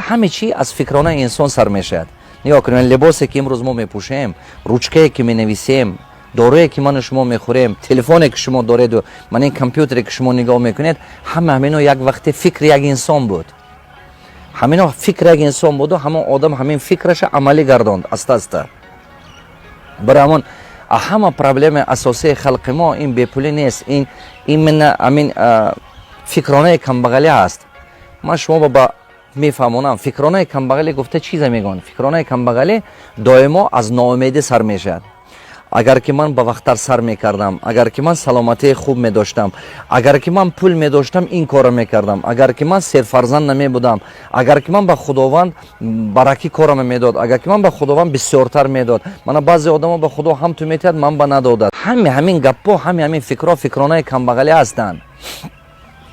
Ҳаме чӣ аз фикронаи инсон сар мешавад. Нигоҳ кунед, либосе, ки имрӯз мо мепӯшем, ручкае, ки менависем, доруе, ки ману шумо мехӯрем, телефоне, ки шумо дореду ман ин компютере, ки шумо нигоҳ мекунед, ҳама ҳамино як вақте фикри як инсон буд. Ҳамино фикри як инсон буду ҳамон одам ҳамин фикраша амалӣ гардонд аста аста. Барои ҳамон ҳама проблемаи асосии халқи мо ин бепулӣ нест, ин именно ҳамин фикронаи камбағалӣ аст. Ман шумо ба мефаҳмонам, фикронаи камбағалӣ гуфта чизе мегӯянд. Фикронаи камбағалӣ доимо аз ноумедӣ сар мешавад. Агар ки ман ба вақттар сар мекардам, агар ки ман саломатии хуб медоштам, агар ки ман пул медоштам, ин корро мекардам, агар ки ман серфарзанд намебудам, агар ки ман ба Худованд баракӣ корама медод, агар ки ман ба Худованд бисёртар медод. Мана баъзе одамо ба Худо ҳам ту метиҳад, ман ба надодад. Ҳами ҳамин гаппо, ҳами ҳамин фикрҳо фикронаи камбағалӣ ҳастанд.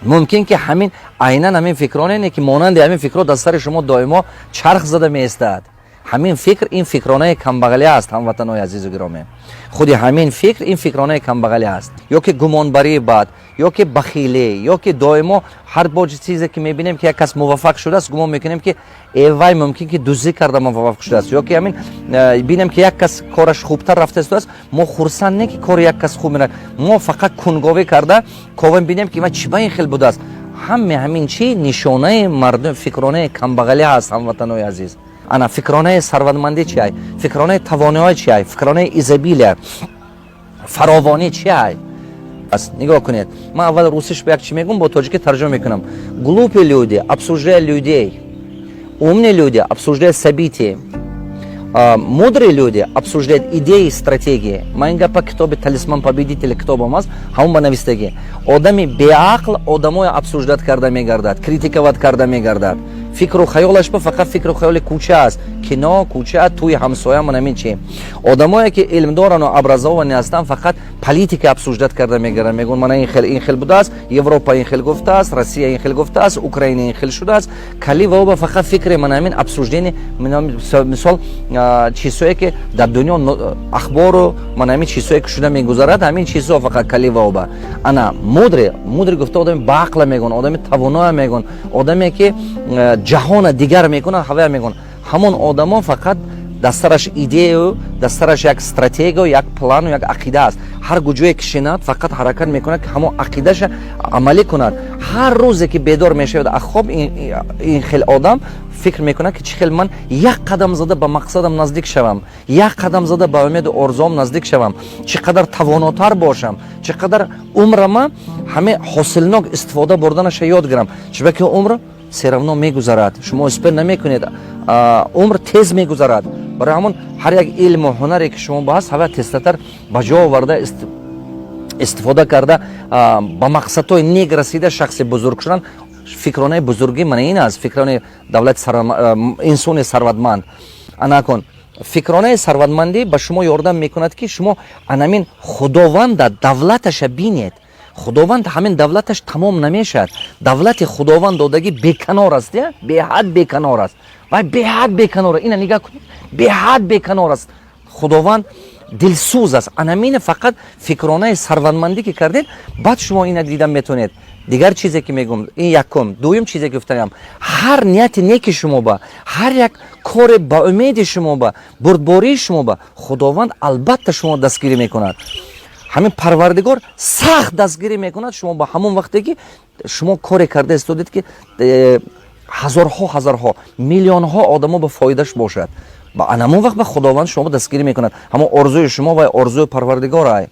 Мумкин ки ҳамин айнан ҳамин фикроне не, ки монанди ҳамин фикрҳо дар сари шумо доимо чарх зада меистад. Ҳамин фикр ин фикронаи камбағалӣ аст. Ҳамватанои азизу гиромӣ, худи ҳамин фикр ин фикронаи камбағалӣ аст, ё ки гумонбарии бад, ё ки бахилӣ, ё ки доимо ҳар бор чизе, ки мебинем, ки як кас муваффақ шудааст, гумон мекунем, ки э, вай мумкин ки дуздӣ карда муваффақ шудааст, ё ки ҳамин бинем, ки як кас кораш хубтар рафта истодааст, мо хурсанд не, ки кори як кас хуб меравад, мо фақат кунговӣ карда ковем, бинем, ки ва чӣ ба ин хел будааст. Ҳаме ҳамин чӣ нишонаи мардум фикронаи камбағалӣ ҳаст. Ҳамватанои азиз, ана фикронаи сарватмандӣ чи ай? Фикронаи тавоноӣ чи ай? Фикронаи изобилия, фаровонӣ чи ай аст? Нигоҳ кунед, ман аввал русиш ба як чӣ мегӯм, бо тоҷикӣ тарҷума мекунам. Глупые люди обсуждают людей, умные люди обсуждают события, мудрые люди обсуждают идеи, стратегии. Ман ин гапа китоби «Талисман победителя» китобам аст, ҳамон ба навистагӣ. Одами беақл одамоя обсуждать карда мегардад, критиковать карда мегардад. Фикру хаёлаш ба фақат фикру хаёли кӯча аст: кино, кӯча, тӯи ҳамсоя, ман ҳамин чи. Одамое, ки илм дорану образованный ҳастанд, фақат политика обсуждать карда мегарданд. Мегӯянд: мана ин хел, ин хел будааст, Европа ин хел гуфтааст, Россия ин хел гуфтааст, Украина ин хел шудааст. Кали ва фақат фикри ман ҳамин обсуждение, мисол, чизҳое, ки дар дунё, ахбору ман ҳамин чизҳое, ки шуда мегузарад, ҳамин чизҳо фақат кали ва ана мудрый. Мудрый гуфта одами баақла мегӯянд, одами тавоноя мегӯянд, одаме, ки ҷаҳона дигар мекунад, ҳавая мегӯянд. Ҳамон одамо фақат дастараш идею, дастараш як стратегию, як плану, як ақида аст. Ҳар куҷое ки шинад, фақат ҳаракат мекунад, ки ҳамон ақидаша амалӣ кунад. Ҳар рӯзе, ки бедор мешавад аз хоб, ин хел одам фикр мекунад, ки чӣ хел ман як қадам зада ба мақсадам наздик шавам, як қадам зада ба умеду орзуам наздик шавам, чӣ қадар тавонотар бошам, чӣ қадар умрама ҳаме ҳосилнок истифода бурданаша ёд гирам. Чунки умр всё равно мегузарад, шумо успеть намекунед, умр тез мегузарад. Барои ҳамон ҳар як илму ҳунаре, ки шумо ба ҳаст, ҳава тезтатар ба ҷо оварда, истифода карда, ба мақсадҳои нек расида, шахси бузург шудан. Фикронаи бузургӣ мана ин аст, фикронаи давлати инсони сарватманд. Анакун фикронаи сарватмандӣ ба шумо ёрдам мекунад, ки шумо анамин Худованда давлаташа бинед. Худованд ҳамин давлаташ тамом намешавад. Давлати Худованд додагӣ беканор аст, беҳад беканор аст. Вай беҳад беканор, ина нигаҳ кунед, беҳад беканор аст. Худованд дилсӯз аст. Анамина фақат фикронаи сарватмандӣ ки кардед, баъд шумо ина дида метавонед. Дигар чизе, ки мегӯм, ин якум. Дуюм чизе, ки гуфтаам: ҳар нияти неки шумо ба, ҳар як коре ба умеди шумо, ба бурдбории шумо ба, Худованд албатта шумо дастгирӣ мекунад. Ҳамин Парвардигор сахт дастгирӣ мекунад шумо ба ҳамон вақте, ки шумо коре карда истодед, ки ҳазорҳо, ҳазорҳо, миллионҳо одамо ба фоидаш бошад. Ба анамон вақт ба Худованд шумо дастгирӣ мекунад. Ҳамон орзуи шумо вай орзуи Парвардигор ай.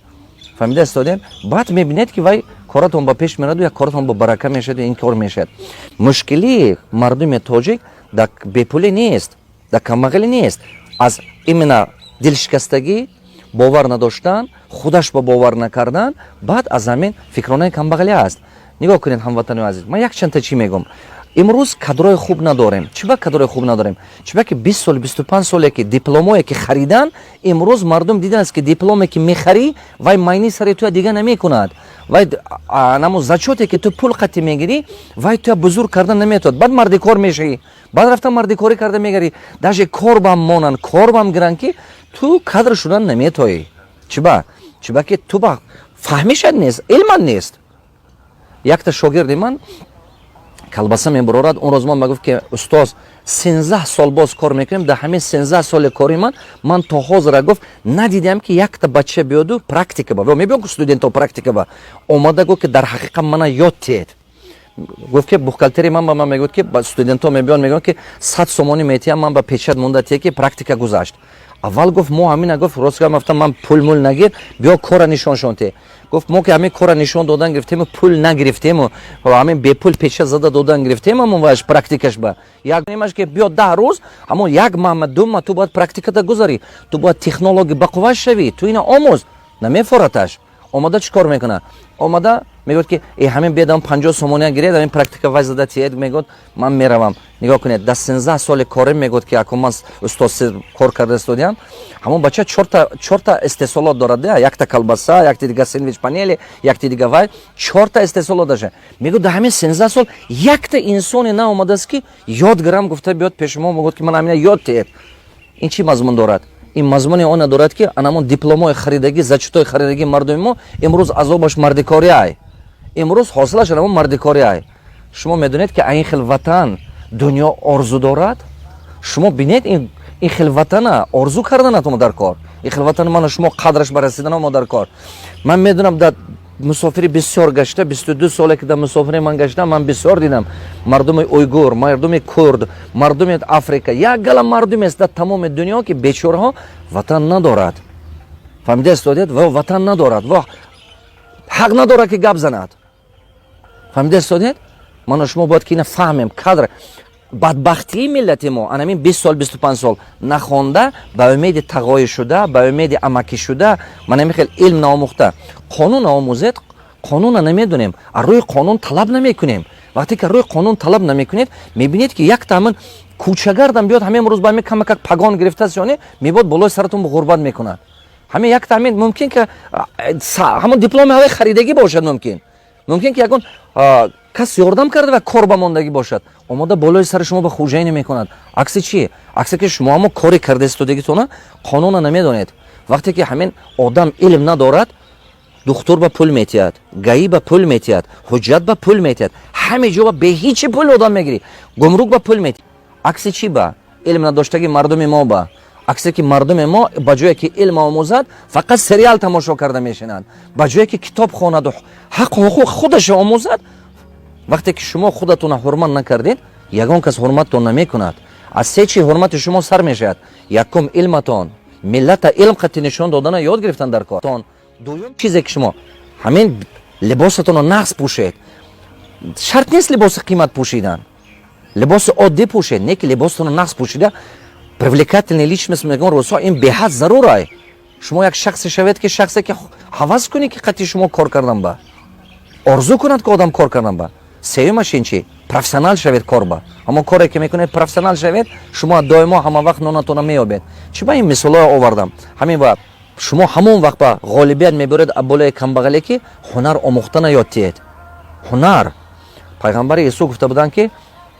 Фаҳмида истодем? Баъд мебинед, ки вай коратон ба пеш мераду як коратон ба барака мешавад, ин кор мешавад. Мушкилии мардуми тоҷик дар бепулӣ нест, дар камбағалӣ нест, аз именно дилшикастагӣ, бовар надоштан, худаш ба бовар накардан, баъд аз ҳамин фикронаи камбағалӣ аст. Нигоҳ кунед, ҳамватанои азиз, ман якчандта чӣ мегӯм. Имрӯз кадрои хуб надорем. Чӣ ба кадрои хуб надорем? Чӣ ки 20 сол, 25 соле, ки дипломое, ки харидан, имрӯз мардум дидааст, ки дипломе, ки мехарӣ, вай майни сари туя дига намекунад. Вай намо зачёте, ки ту пул қатӣ мегирӣ, вай туя бузург кардан наметавад. Баъд мардикор мешавӣ, баъд рафта мардикорӣ карда мегарӣ. Даже корбам монанд, корбам гиранд, ки ту кадр шудан наметоӣ. Чӣ ба? Чӣ ба ки ту ба фаҳмишат нест, илмат нест. Якта шогирди ман Колбаса мебарорад. Он рӯз ман ба гуфт, ки устоз, 13 сол боз кор мекунем. Дар ҳамин 13 соли кори ман то ҳозира, гуфт, надидам, ки якта бача биёду практика ба мебиён, студентҳо практика ба омада, гуфт, ки дар ҳақиқат мана ёд тиед. Гуфт, ки бухгалтери ман ба ман мегӯяд, ки студентҳо мебиён, мегӯянд, ки 100 сомонӣ метиҳам, ман ба печать монда тие, ки практика гузашт. Аввал, гуфт, мо ҳамина, гуфт, рост гуфтам, ман пул мул нагир, биё кора нишоншон те. Гуфт, мо ки ҳамин кора нишон додан гирифтему, пул нагирифтему, ҳамин бепул печать зада додан гирифтем. Ҳамон ваш практикаш ба як немаш, ки биё 10 рӯз, ҳамон як маҳма, 2 маҳ ту бояд практиката гузарӣ, ту бояд технологи бақувват шавӣ, ту ина омӯз. Намефораташ. Омада чӣ кор мекунад? Омада мегӯяд, ки э, ҳамин бедам 50 сомония гиред, ҳамин практика вай зада тиед. Мегӯяд, ман меравам. Нигоҳ кунед, дар 13 соли корӣ, мегӯяд, ки ако ман устоз кор карда истодиам, ҳамон бача чорта истеҳсолот дорад: якта колбаса, якти дига сэндвич панели, якти дига вай, чорта истеҳсолот даша. Мегӯяд, дар ҳамин 13 сол якта инсоне наомадааст, ки ёд гирам гуфта биёд пеши мо, мегӯяд, ки ман ҳамина ёд тиед. Ин чӣ мазмун дорад? Ин мазмуни она дорад, ки анамон дипломҳои харидагӣ, зачётҳои харидагии мардуми мо имрӯз азобаш мардикорӣ ай, имрӯз ҳосилаш анамон мардикорӣ ай. Шумо медонед, ки ин хел ватан дунё орзу дорад? Шумо бинед, ин хел ватана орзу карданатомо дар кор, ин хел ватана мана шумо қадраш ба расиданамо дар кор. Ман медонам, дар мусофири бисёр гашта, 22 соле ки дар мусофири ман гаштам, ман бисёр дидам: мардуми уйгур, мардуми курд, мардуми Африка, як гала мардумест дар тамоми дунё, ки бечораҳо ватан надорад. Фаҳмида истодед? Ва ватан надорад, ва ҳақ надорад, ки гап занад. Фаҳмида истодед? Ману шумо бояд ки ина фаҳмем. Кадр бадбахтии миллати мо анамин 20 сол, 25 сол нахонда, ба умеди тағоӣ шуда, ба умеди амакӣ шуда, ман хел илм наомӯхта. Қонун омӯзед, қонуна намедонем, аз рӯи қонун талаб намекунем. Вақте ки рӯи қонун талаб намекунед, мебинед, ки якта ҳамин кӯчагардам биёд, ҳамин рӯз ба ҳамин камакак погон гирифтааст ё не, мебод болои саратон ғурбат мекунад. Ҳамин якта ҳамин мумкин ки ҳамон дипломи ҳавай харидагӣ бошад, мумкин ки ягон кас ёрдам карда ва кор ба мондагӣ бошад, омода болои сари шумо ба хӯҷайне мекунад. Акси чӣ? Аксе ки шумо ҳамо кори карда истодагитона қонуна намедонед. Вақте ки ҳамин одам илм надорад, духтур ба пул метиҳад, ГАИ ба пул метиҳад, ҳуҷҷат ба пул метиҳад, ҳаме ҷо ба беҳичи пул одам мегирӣ, гумрук ба пул метиҳад. Акси чӣ? Ба илм надоштагии мардуми мо. Ба аксе ки мардуми мо ба ҷое ки илм омӯзад, фақат сериал тамошо карда мешинанд, ба ҷое ки китоб хонаду ҳаққу ҳуқуқ худашо омӯзад. Вақте ки шумо худатонро ҳурмат накардед, ягон кас ҳурматтон намекунад. Аз се чи ҳурмати шумо сар мешавад: якум, илматон, миллата илм қатӣ нишон додана ёд гирифтан дар кор. Дуюм чизе ки шумо ҳамин либосатонро нағз пӯшед. Шарт нест либоси қимат пӯшидан, либоси оддӣ пӯшед, не ки либосатонро нағз пӯшида, привлекательный личность мегӯян рӯзҳо, ин беҳад зарур ай. Шумо як шахсе шавед, ки шахсе ки ҳавас кунӣ, ки қатъи шумо кор кардан ба орзу кунад, ки одам кор кардан ба. Сеюмаш ин чи? Профессионал шавед кор ба ҳамон коре ки мекунед, профессионал шавед, шумо доимо ҳама вақт нонатона меёбед. Чи ба ин мисолҳо овардам? Ҳамин ба шумо ҳамон вақт ба ғолибият мебаред болои камбағале, ки ҳунар омӯхтана ёд тиҳед. Ҳунар, пайғамбари Исо гуфта буданд, ки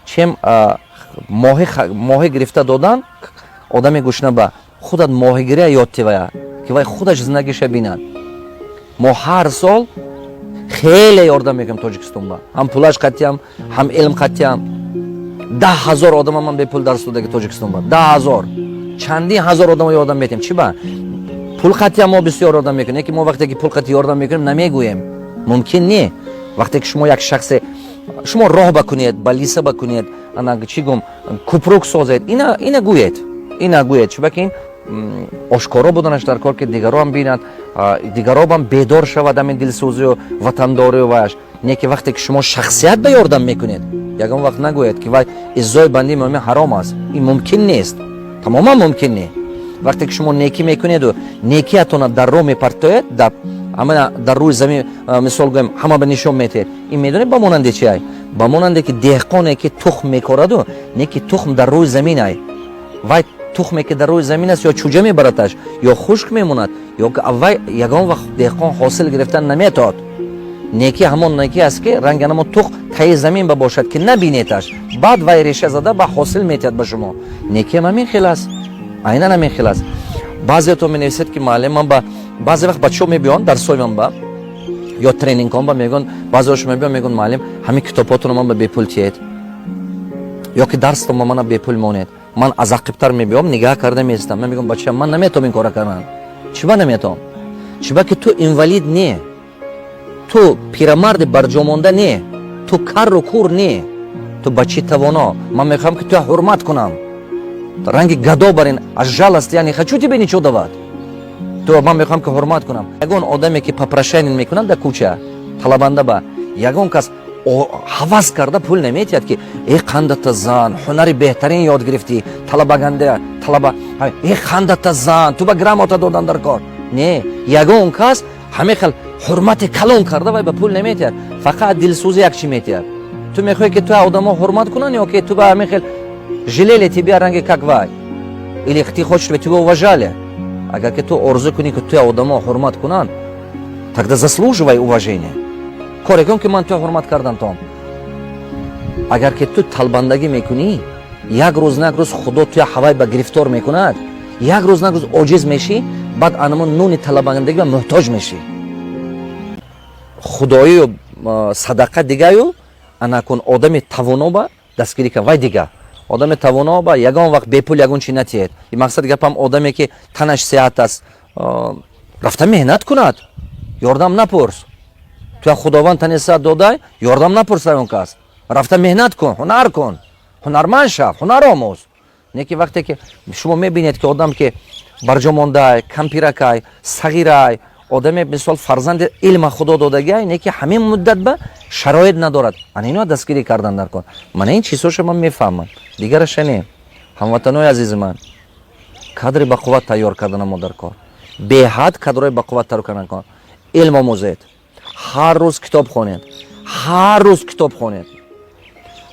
чем моҳӣ гирифта додан одами гушна, ба худат моҳигирия ёд тивая, ки вай худаш зиндагиша бинад. Мо ҳар сол хеле ёрдам мекунем Тоҷикистон ба, ҳам пулаш қатъиам, ҳам илм қатъиам. 10 000 одама ман бепул дарс додаги Тоҷикистон ба, 10 000, чандин ҳазор одама ёрдам метиҳем. Чӣ ба? Пул қатъиам мо бисёр ёрдам мекунем, ки мо вақте ки пул қатъи ёрдам мекунем, намегӯем. Мумкин не. Вақте ки шумо як шахсе, шумо роҳ ба кунед, балиса ба кунед, ана чӣ гум, купрук созед, ина гӯед, ина гӯед. Чунки ин ошкоро буданаш дар кор, ки дигароам бинанд, дигаробам бедор шавад ҳамин дилсӯзию ватандорию ваяш. Не ки вақте ки шумо шахсият ба ёрдам мекунед, ягон вақт нагӯед, ки вай иззои банди мӯмин ҳаром аст. Ин мумкин нест, тамоман мумкин не. Вақте ки шумо некӣ мекунеду некиятона дар роҳ мепартоед, ҳама дар рӯи замин, мисол гӯем, ҳама ба нишон метиҳед, ин медонед ба монанде чи ай? Ба монанде ки деҳқоне ки тухм мекораду, не ки тухм дар рӯи замин ай. Вай тухме ки дар рӯи замин аст, ё чӯҷа мебараташ, ё хушк мемонад, ё вай ягон вақт деҳқон ҳосил гирифтан наметоад. Некӣ ҳамон некӣ аст, ки ранги ҳамон тухм таи замин ба бошад, ки набинеташ, баъд вай реша зада ба ҳосил метиҳад ба шумо. Некиам ҳамин хел аст, айнан ҳамин хел аст. Баъзеатон менависед, ки муаллим, ман ба баъзе вақт бачаҳо мебиёнд дарсои ман ба Ё тренингҳом ба мегӯянд, баъзеҳо мебиён, мегӯянд: «Муаллим, ҳамин китобҳотонро ман ба бепул тиед ё ки дарстон ба мана бепул монед». Ман аз ақибтар мебиём, нигаҳ карда меистам. Ман мегӯям: «Бача, ман наметавом ин кора кардан». Чиба наметавом? Чиба ки ту инвалид не, ту пирамарди барҷомонда не, ту карру кур не, ту бачи тавоно. Ман мехоҳам, ки туя ҳурмат кунам. Ранги гадо барин, аз жалости я не хочу тебе ничего давать. Ту ман мехоҳам, ки ҳурмат кунам. Ягон одаме, ки попрошайничать мекунад дар кӯча, талабанда, ба ягон кас ҳавас карда пул наметиҳад, ки: «Э, қандата зан, ҳунари беҳтарин ёд гирифтӣ, талабаганда, талаба, э, қандата зан, ту ба грамота додан дар кор». Не, ягон кас ҳамин хел ҳурмати калон карда вай ба пул наметиҳад, фақат дилсӯзӣ як чӣ метиҳад. Ту мехоҳӣ, ки ту одамо ҳурмат кунанд ё ки ту ба ҳамин хел жалели тебя, ранги как вай, или ты хочешь, чтобы тебя уважали? Агар ки ту орзу кунӣ, ки туя одамо ҳурмат кунанд, тогда заслуживай уважения. Коре кун, ки ман туя ҳурмат кардам. Том агар ки ту талбандагӣ мекунӣ, як рӯз на як рӯз Худо туя ҳавай ба гирифтор мекунад. Як рӯз на як рӯз оҷиз мешӣ, баъд анамон нуни талабандагӣ ба муҳтоҷ мешӣ. Худоию садақа дигаю, анакун одами тавоно ба дастгирӣ кан, вай дига. Одами тавоно ба ягон вақт бепул ягон чи натиҳед. И мақсади гапам, одаме, ки танаш сеҳат аст, рафта меҳнат кунад, ёрдам напурс. Туя Худованд тани сеҳат додай, ёрдам напурс он кас, рафта меҳнат кун, ҳунар кун, ҳунарманд шав, ҳунар омӯз. Не ки вақте ки шумо мебинед, ки одам ки барҷо мондай, кампиракай, сағирай, одаме, мисол, фарзанди илма Худо додагиай, не ки ҳамин муддат ба шароит надорад, ана ино дастгирӣ кардан дар кор. Мана ин чизҳоша ман мефаҳмам, дигараша не. Ҳамватанои азизи ман, кадри бақувват тайёр кардана мо дар кор, беҳад кадрои бақувват тайёр кардан кор. Илм омӯзед, ҳар рӯз китоб хонед, ҳар рӯз китоб хонед.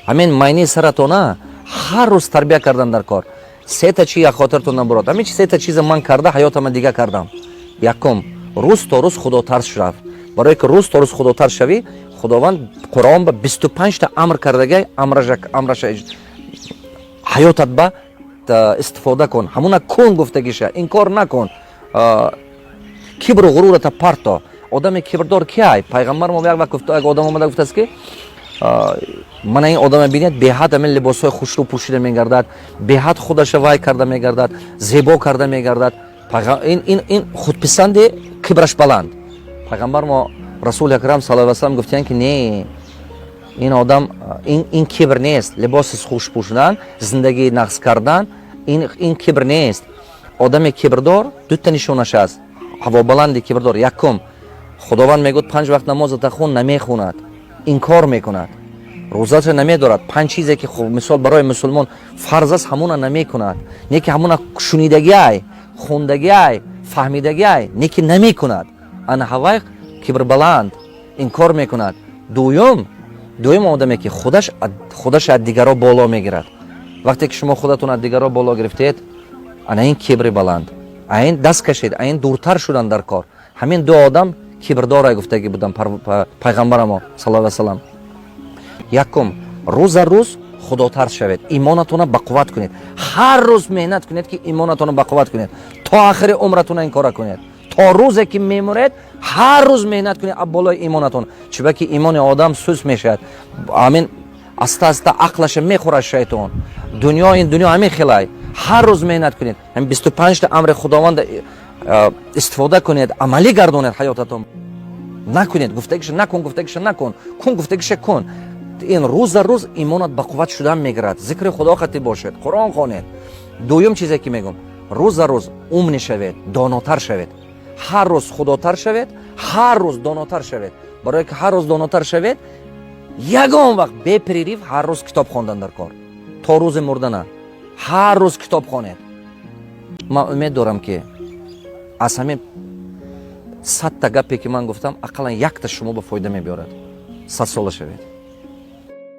Ҳамин майни саратона ҳар рӯз тарбия кардан дар кор. Сета чи як хотиртон набурод. Ҳамин сета чиза ман карда, ҳаётама дига кардам. Якум, рӯз то рӯз худотарс шав. Барое ки рӯз то рӯз худотарс шавӣ, Худованд Қуръон ба 25-та амр кардагай, амраша ҳаётат ба истифода кун, ҳамуна кун гуфтагиша, инкор накун. Кибру ғурурата парто. Одами кибрдор киай? Пайғамбар мо як вақт гуфт, як одам омада гуфтааст, ки мана ин одама бинед, беҳад ҳамин либосҳои хушрӯ пӯшида мегардад, беҳад худаша вай карда мегардад, зебо карда мегардад. Ин худписанди, кибраш баланд. Пайғамбар мо, Расули Акрам саллаллоҳу алайҳи васаллам, гуфтиянд, ки не, ин одам, ин кибр нест. Либоси хуш пӯшидан, зиндагии нағз кардан, ин кибр нест. Одами кибрдор дута нишонаш аст, ҳавобаланди кибрдор. Якум, Худованд мегӯяд: «Панҷ вақт намозата хун», намехунад, инкор мекунад, рӯзаша намедорад. Панҷ чизе, ки мисол барои мусулмон фарз аст, ҳамуна намекунад. Не ки ҳамуна шунидагиай, хундагиай, фаҳмидагиай, не ки намекунад. Ана ҳавай кибрбаланд, инкор мекунад. Дуюм, одаме, ки худаш аз дигаро боло мегирад. Вақте ки шумо худатон аз дигаро боло гирифтед, ана ин кибри баланд, ин даст кашед, ин дуртар шудан дар кор. Ҳамин ду одам кибрдора гуфтагӣ будам пайғамбарамо саллаллоҳу алайҳи васаллам. Якум, рӯза рӯз худотарс шавед, имонатонро бақувват кунед. Ҳар рӯз меҳнат кунед, ки имонатонро бақувват кунед. То охири умратона ин кора кунед, то рӯзе ки мемуред, ҳар рӯз меҳнат кунед аб болои имонатон. Чиба ки имони одам сус мешавад, ҳамин аста аста ақлаша мехӯрад шайтон. Дунё, ин дунё ҳамин хелай. Ҳар рӯз меҳнат кунед, ҳамин 25-та амри Худованда истифода кунед, амалӣ гардонед ҳаётатон. Накунед гуфтагиша накун, гуфтагиша накун, кун гуфтагиша кун. Ин рӯза рӯз имонат ба қувват шудан мегирад. Зикри Худо хати бошед, Қуръон хонед. Дуюм чизе, ки мегӯм: рӯза рӯз умный шавед, донотар шавед. Ҳар рӯз худотар шавед, ҳар рӯз донотар шавед. Барое ки ҳар рӯз донотар шавед, ягон вақт без перерыв ҳар рӯз китоб хондан дар кор. То рӯзи мурдана ҳар рӯз китоб хонед. Ман умед дорам, ки аз ҳамин 100-та гапе, ки ман гуфтам, ақаллан якта шумо ба фоида мебиёрад. 100-сола шавед.